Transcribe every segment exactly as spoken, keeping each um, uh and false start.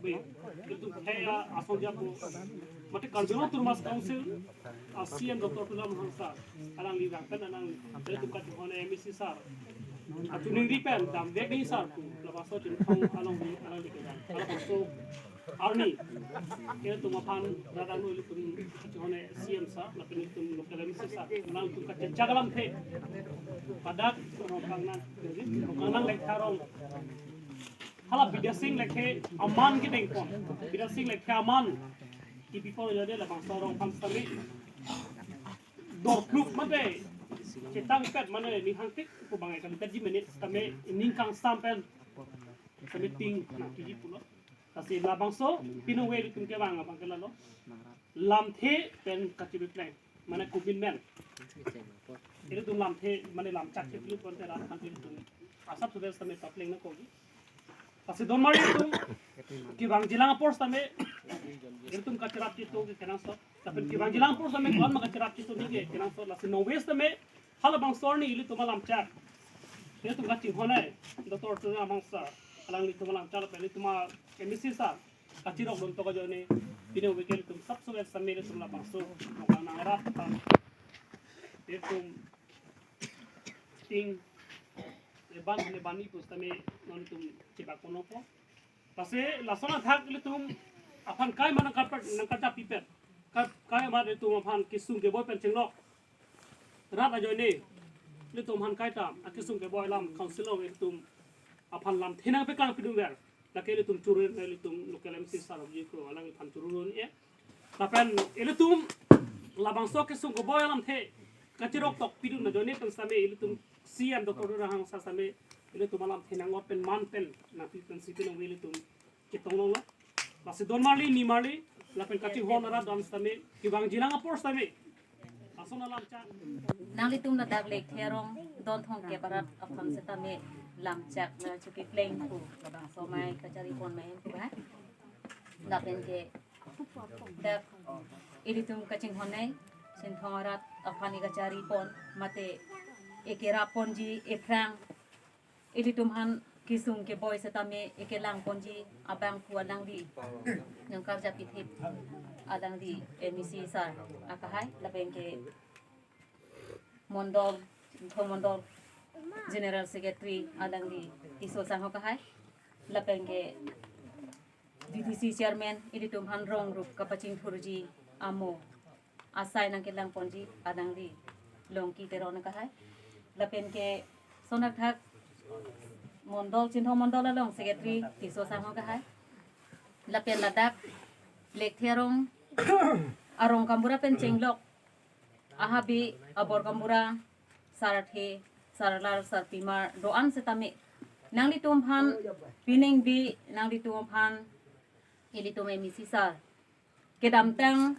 Ilitum kehai ason japo, mate Karbi Anglong Autonomous Council a C E M Doctor Tuliram Ronghang sir, alangli vang pen alangli, ilitum kachinghon MAC sir, atuningri pen damvek ni sir, labangso Chinthong along ni alangli kevang, labangso arni, ilitum aphan radang lo ilitum kachinghon C E M sir, lapen ilitum local MAC sir, alangtum kachechak alamthe, ladak Rongkangnang, Rongkangnang Lekthe arong, hala Bidya Sing Lekthe aman kedengpon. Bidya Sing Lekthe aman kipipon jodi labangso arong aphan sitame dorkluk mate chetangpet mane ninghangtik pu bang ekam petji minute sitame ning kangsam pen sitame ting nangpiji pulo. Lasi labangso pinong ave ilitum kevang abang ke lalo. Lamthe pen kachibipleng mane commitment. Ilitum lamthe mane lamchak chiplu konte rat kan ilitum asap sudah sitame papleng nangkokji. Lasi donmar ilitum kevangjilang apor sitame ilitum kachirap chitu ke kenangsot. Lapen kevangjilang apor sitame ko-an ma kachirap chitu ni ke kenangsot. Lasi nonve sitame halabangso arni ilitum alamchak, ilitum kachinghon ai Doctor Tuliram Ronghang sir, alanglitum alamchak lapen ilitum a MAC sir kachirok dun tok ajoine, pinong ave ke ilitum sap sudah sitame ilitum labangso Rongkangnang arat aphan ilitum ting, eh, ban hane bani pu sitame non ilitum chebak ponpo. Lasi lason athak ilitum aphan kaima nangkarpat nangkarjap pipet, kai, kaima ilitum aphan kesung keboi pen chenglok rat ajoine ilitum aphan kaitam akesung keboi alam council along ilitum aphan lamthe nangpeklang pidun ver. Lake ilitum churun, ilitum local MAC sir ji kro alangphan churun e. Lapen ilitum labangso kesung keboi alamthe kachirok tok pidun ajoine pen sitame ilitum C E M Doctor Tuliram Ronghang sir sitame ilitum alamthe nang-ot pen man pen nangpi pensi pinong ave ilitum ketong longlo. Lasi donmarli nimarli lapen kachinghon arat dam sitame kevangjilang apor sitame ason alamchak. Nanglitum ladak Lekthe arong don thomkep arat aphan sitame lamchak nangchibipleng pu labangso amei kacharipon amei pu ba. Lapen ke dak ilitum kachinghon ai Chinthong arat aphan ekacharipon mate ekerapponji, ephrang ilitum aphan kesung keboi sitame ekelangponji abang pu alangli nangkarjap pithip alangli MAC sir akehai lapen ke mondol, Chinthong mondol General Secretary alangli Tisso Sangho akehai lapen ke VDC chairman ilitum aphan rong rup kapachingthurji amo asai nangkelangponji alangli Longki Teron akehai. Lapen ke lason athak mondol, Chinthong mondol along secretary Tisso Sangho akehai. Lapen ladak Lekthe arong, arong gaonbura pen chenglok ahabi abor gaonbura, sarthe, sarlar, sarpimar do-an sitame nanglitum aphan piningve, nanglitum aphan ilitum MAC sir kedamtang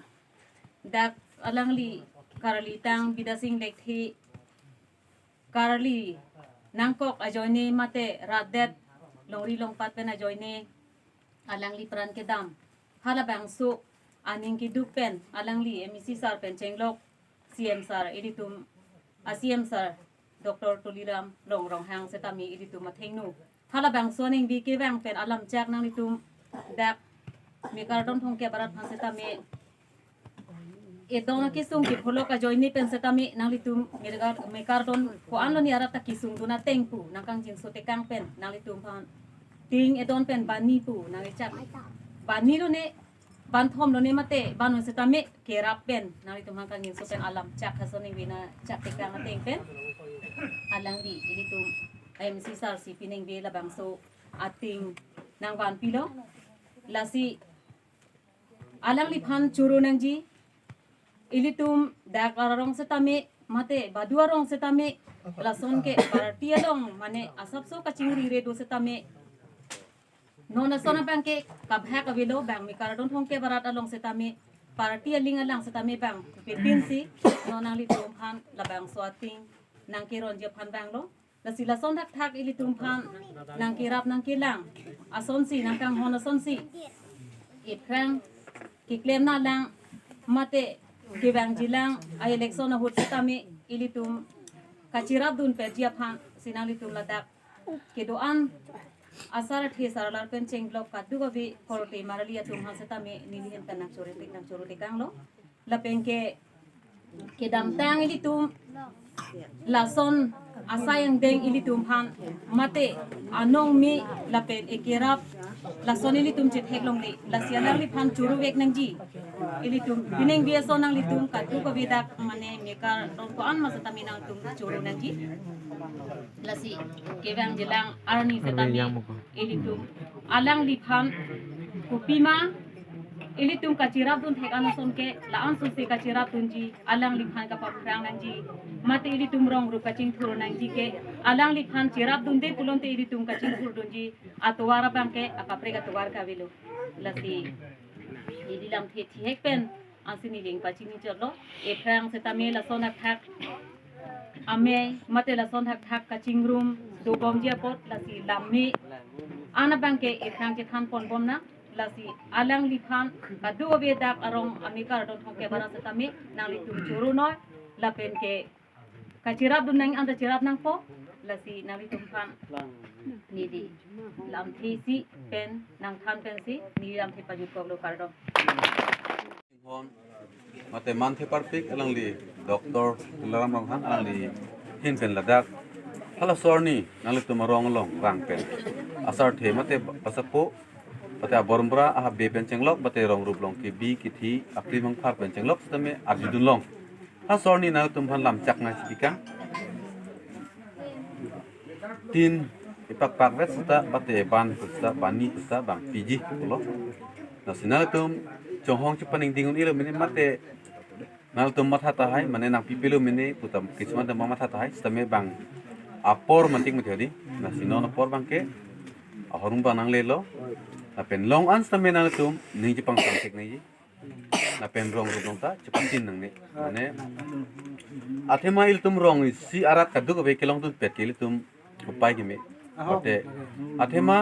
dak alangli karli tang Bidya Sing Lekthe karli nangkok ajoine mate rat det longri longpat pen ajoine alangli pran kedam. Halabangso aning keduk pen alangli MAC sir pen chenglok CEM sir, ilitum a CEM sir Doctor Tuliram Ronghang sitame ilitum athengno. Halabangso aningve kevang pen alamchak nanglitum dak Mekar don thomkep arat aphan sitame edon akesung kepholok ajoine pen sitame nanglitum Mekar, Mekar don ko-an lone arat ta kesung dun ateng pu nangkangjinso tekang pen nanglitum aphan ting edon pen bani pu nangchak bani lone banthom lone mate banun sitame kerap pen nanglitum aphan kangjinso pen alamchak ason aningve nangchak tekang ateng pen alangli ilitum MAC sir si piningve labangso ating nangvanpilo. Lasi alangliphan choro nangji, ilitum dak arong sitame mate badu arong sitame lason ke party along mane asapso kachingrire do sitame non ason abang ke kabhak avelo bang Mekar don thomkep arat along sitame party aling alang sitame bang petin si non nanglitum aphan labangso ating nangkeronji aphan banglo. Lasi lason thakthak ilitum aphan nangkerap nangkelang asonsi nangkanghon asonsi ephrang keklemna lang mate kevangji lang a election ahut sitame ilitum kachirap dun peji aphan si nanglitum ladak kedo-an asar athe asar alar pen chenglok kadokave korte marali atum aphan setame nelihin pen nangchoro te, nangchoro tekanglo. Lapen ke kedamtang ilitum lason asai angdeng ilitum aphan mate anong me lapen ekerap lason ilitum chetheklongle, lasi alangliphan choro vek nangji. Ilitum pining biaso nanglitum kadokave dak mane mekar ron ko-an ma setame nangtum choro nangji. Lasi kevang jelang arni setame ilitum alangliphan kopima ilitum kachirapdun thek an ason ke la-an sose kachirapdunji, alangliphan kapaphrang nangji, mate ilitum rong rup kachingthur nangji ke alangliphan chirapdunde pulote ilitum kachingthurdunji atovar abang ke akaprek atovar kavelo. Lasi neli lamthe thihek pen ansi neli pachini chotlo. Ephrang setame lason athak amei mate lason athak kachingrum dobomji apot, lasi lamme an abang ke ephrang chethan ponbom nang. Lasi alangliphan kadokave dak arong amekar adon thongke bara setame nanglitum choro noi, lapen ke kachirapdun nang anta chirap nangpo. Lasi nanglitum aphan neli lamthe isi pen nangthan pensi neli lamthe pajutkoklo, kardom. Hon, mate manthe parpik alangli Doctor Tuliram Ronghang, alangli ahin pen ladak halaso arni nanglitum arong along vang pen asarthe mate pasapo mate aborbra ahabe pen chenglok mate rong rup long kebi kithi apri mangphar pen chenglok setame arjudunlong. Halaso arni nanglitum aphan lam chak nangchipikang. Tin ipakpak vet seta mate ban seta bani seta bang piji pulo. Lasi nanglitum chonghong chepaningding un-elo mene mate nanglitum matha tahai mane nangpipilo mene puta kismat dam matha tahai setame bang apor mantik mati hadi. Lasi non apor abang ke ahormu bang nanglelo. Lapen long an setame nanglitum ning chepangsang thek nangji. Lapen rong rup long ta chepatin nangne. Mane athema ilitum rong isi arat kadokave kelongdunpet ke ilitum upai keme. Ahok. Mate athema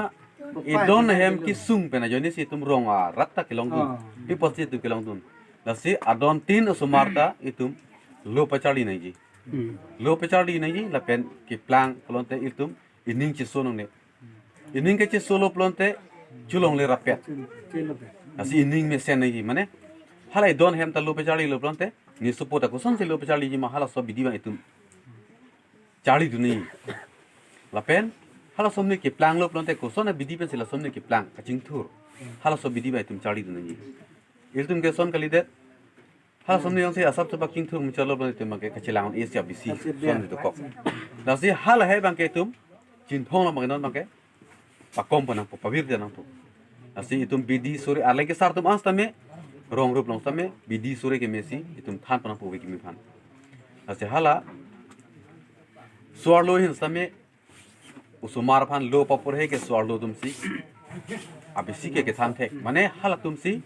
idon hem kesung pen ajoine si itum rong arat ta kelongdun. Oh. Pi apotsi itum kelongdun. Lasi adon tin osomar ta itum lo pacharli nangji. Hmm. Lo pacharli nangji lapen keplang pulote itum ining cheso nangne. Ining kachesolo pulote cholongle rapet. Chelongle rapet. Lasi ining mesen nangji mane hala idon hem ta lo pacharlilo pulote ne support ako sonsi lo pacharliji ma halaso abidi abang itum charlidun nangji. Lapen halaso amne keplanglo pulote koson abidi pensi laso amne keplang kachingthur. Halaso abidi abang itum charlidun nangji. Ilitum ke son kalidet. Halaso amne jongsi asap sepak chingthur muchotlo pulote itum abang ke kachelang isi abisi. Kachelang. Son itum kok. Lasi hala he abang ke itum chinthong lo abang ke non abang ke pakom pon nangpo, pavirdet nangpo. Lasi itum bidi suri alai ke sar atum an setame rong rup long setame bidi suri kemesi itum than pon nangpo ove kimi aphan. Lasi hala so-arlo ahin setame osomar aphan lo paporhe ke so-arlo atumsi abisi ke kethan thek. Mane halatumsi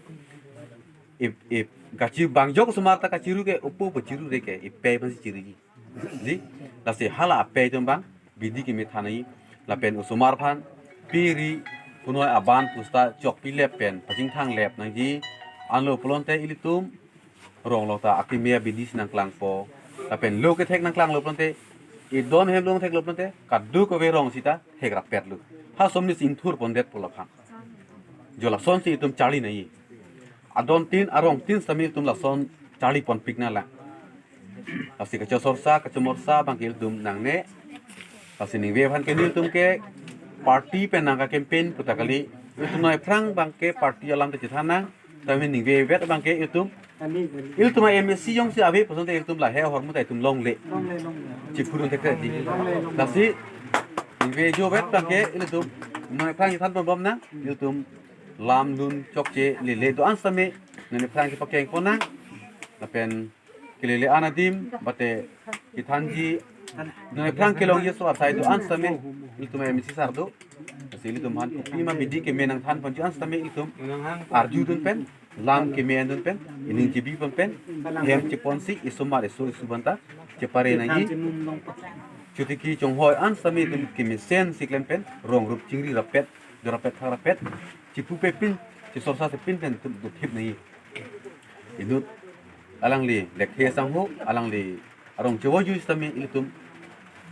ip ip kachi bangjok osomar ta kachiru ke upo pachiru re ke ipei aphansi chiruji. Ji, lasi hala apei atum abang bidi keme than nangji. Lapen osomar aphan piri punoi aban pusta chokpi lep pen pachingthang lep nangji. Anlo pulote ilitum rong long ta akeme abidi si nangklangpo. Lapen lo kethek nangklanglo pulote idon hem long theklo pulote kadokave rong sita hek rapetlo. Halaso amne si ingthur pondet pu laphang. Jo lasonsi itum charli nangji. Adon tin arong tin setame itum lason charli ponpik nanglang. Lasi kachosorsa, kachomorsa abang ke ilitum nangne. Lasi ningve aphan ke nelitum ke party pen nangka-campaign puta kali. Ilitum non ephrang abang ke party alam ta chethan nang. Tame ningve vet abang ke ilitum. Ilitum a-M A C jongsi ave puson te ilitum lahei ahormu ta itum longle. Longle, longle. Chipudun thekre di. Longle, longle. Lasi ningve jo vet abang ke ilitum non ephrang chethan ponbom nang. Ilitum lam lun chokche lele do-an setame non ephrang kepakeng pon nang. Lapen kelele an adim mate kethanji non ephrang kelongji aso asai do-an setame ilitum M C sar do. Lasi ilitum aphan kopima bidi keme nangthan ponji an setame ilitum arjudun pen, lam keme endun pen, ining chibi pon pen, hem cheponsi isomar iso isu abang ta chepare nangji. Chotiki chonghoi an setame itum kemesensi klem pen rong rup chingri rapet, do rapet, thak rapet, chipu pepin, chisorsa pepin pen itum dothip nangji. Inut alangli lekthe sangho, alangli arong chevoijuji setame ilitum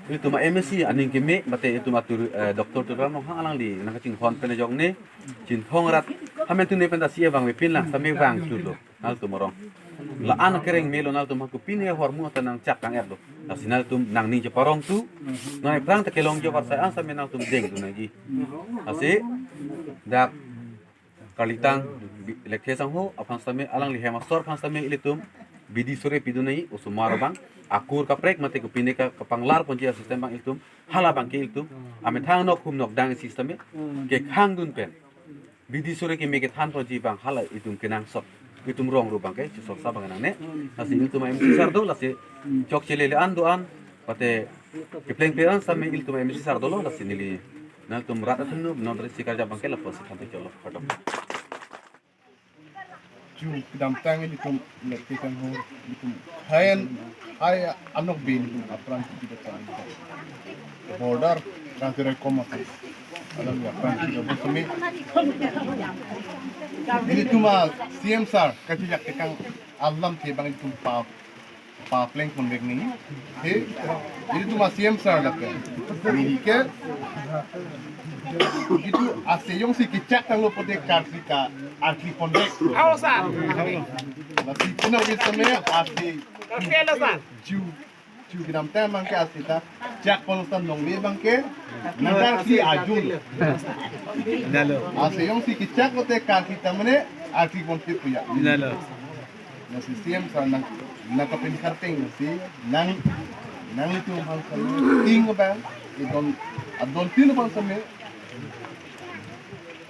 Itum a-M A C aning keme, mate itum atur, eh, Doctor Tuliram Ronghang alangli nangkachinghon pen ajoine, chinthong rat, amen tune pen ta C A vangvepin lang, sitame vang chulo, nangtum arong. La-an kereng melo nangtum ha kopine ahormu ta nangchak kang-etlo. Lasi nangtum nangning cheparong tu, nang aphrang ta kelongji avarsai an sitame nangtum dengdun nangji. Lasi, dak karlitang, bi-, Lekthe sangho aphan sitame, alangli hem asor aphan sitame ilitum bidi sore pidun nangji, osomar abang, akur kaprek mate kopine ka-, kapanglar ponji a-system abang ilitum, hala abangke ilitum amethang nok hum nok dang isi sitame kekhangdun pen, bidi sore keme kethan ponji abang hala itum kenangsot, itum rong ru abangke chesor sa abang nangne. Lasi ilitum M C sar do, lasi chokche lele an do-an, mate kepleng pleng an sitame ilitum M C sar dolo, lasi neli nangtum rat athunu non resi karja abangke lapusi thanthek cholo, kardom. Ju kedamtang ilitum Lekthe sangho, ilitum haen, hai anok be ilitum apran kita border, Kangchirai kom atum, alam ya apran kita bosome. Ilitum a-C M sar kachijak tekang alamthe abang ilitum pa papleng ponrek nangji. He, ilitum a-C M sar lapen neli ke, itum asai jongsi kechak tanglo pote karsi ka arkli ponrek. Awo sar. Lasi penang isi sitame asai. Karsi alo sar. Ju, ju kedamtang abangke asai ta chak pon sita nongve abangke nang karsi ajun. Lalo. Asai jongsi kechak pote karsi ta mane arkli ponrek puya. Lalo. Lasi C M sar nang, nangkapinkhar ting lasi nang, nanglitum aphan sitame ting abang, idon, adon tin abang sitame,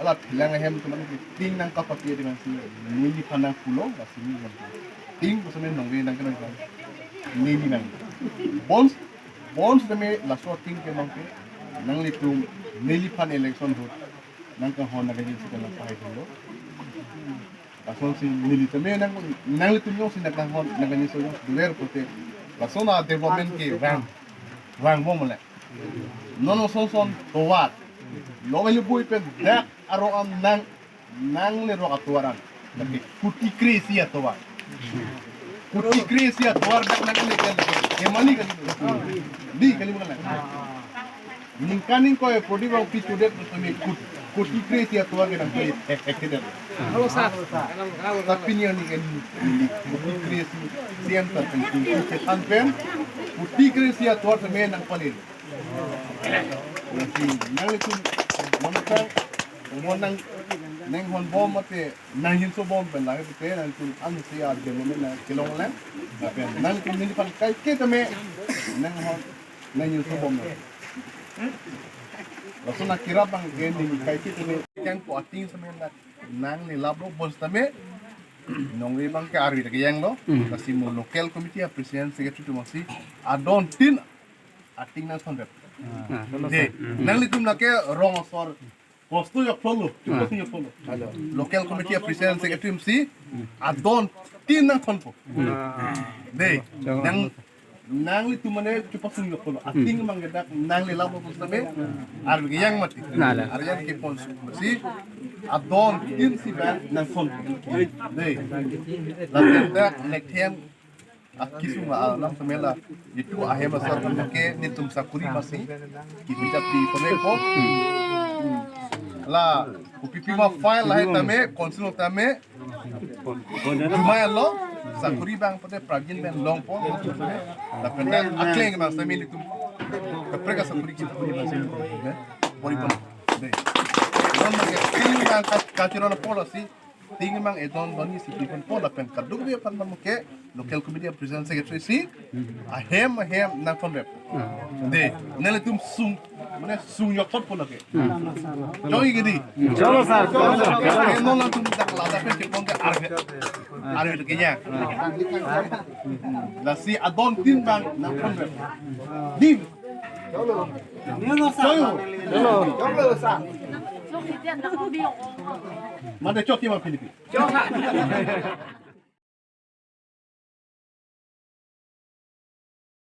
ala phelang ahem atum aphan ting nangkapapi adi abang si neliphan nangpulo, lasi neli abang ting sitame nongve nang kenang abang neli nang. Bons, bons sitame laso ting ke abangke nanglitum neliphan election ahut nangkanghon nangkangjinso nangpahai thulo. Lasonsi neli tame nang, nanglitum jongsi nangkanghon nangkangjinso jongsi dover pote, lason a-development ke vang, vangbom le. Non oson son tovar, long eli bui pen dak arong an nang, nangli rok atovar an, lake kuti kre-isi atovar. Kuti kre-isi atovar dak nang kali kali. Kemani kali. Di kali mana? Ningkan ningkoi Prodip Rongpi chudet sitame kut-, kuti kre-isi atovar ke nangkoi ek-, ek chudet. Halo, sir. Tapi ni ani kan kuti kre-isi C M sar pen kuti kre-isi atovar sitame nangpalelo. Lasi nanglitum monta mon nang, nanghonbom mate nangjinsobom pen lahai pute nanglitum ansi a-development nangkelong lang. Lapen nanglitum neliphan kaike tame nanghon nangjinsobom nang. Lason akirap abangke neli kaike tame kangpo ating sitame nang, nangli laplo bonsitame nongve abangke arvi ta kejanglo. Hmm. Lasi mo local committee a-president secretary atum si adon tin ating nangthondep. Ah. De, hmm, nanglitum lake rong asor posto joktholo, hmm, chupasung joktholo. Halo. Local committee a-president secretary atum si adon tin nangthonpo. Hmm. De, nang, nanglitum mane chupasung joktholo. Ating abangke dak nangli laplo sitame arvi kejang mati. Nala. Arjan kepon si adon tin si abang nangthon. De, lapen dak Lekthe akesung alam sitame la, itum ahem asar ke netum sakuri masi kipi chapi pone ko. La kopi pima file lahai tame, council tame, jumai lo, sakuri abang pote prabin pen longpo. Lapen akleng abang sitame netum kaprek asakuri kita puri abang sitame puri pon. De, non ke ting abang ka-, kachiron policy. Ting abang edon doni si pipon po lapen kadokave aphan abangke local committee a-president secretary si ahem ahem nangthondep. De, nanglitum sung, mane sung jokthotpo lake. Choi gidi. Cholo sir, cholo sir. Ke non latum dak lada pen chepon ke arve. Arve ke ya. Lasi adon tin abang nangthondep. Di. Cholo sir. Cholo. Mate chokche ma Philippines.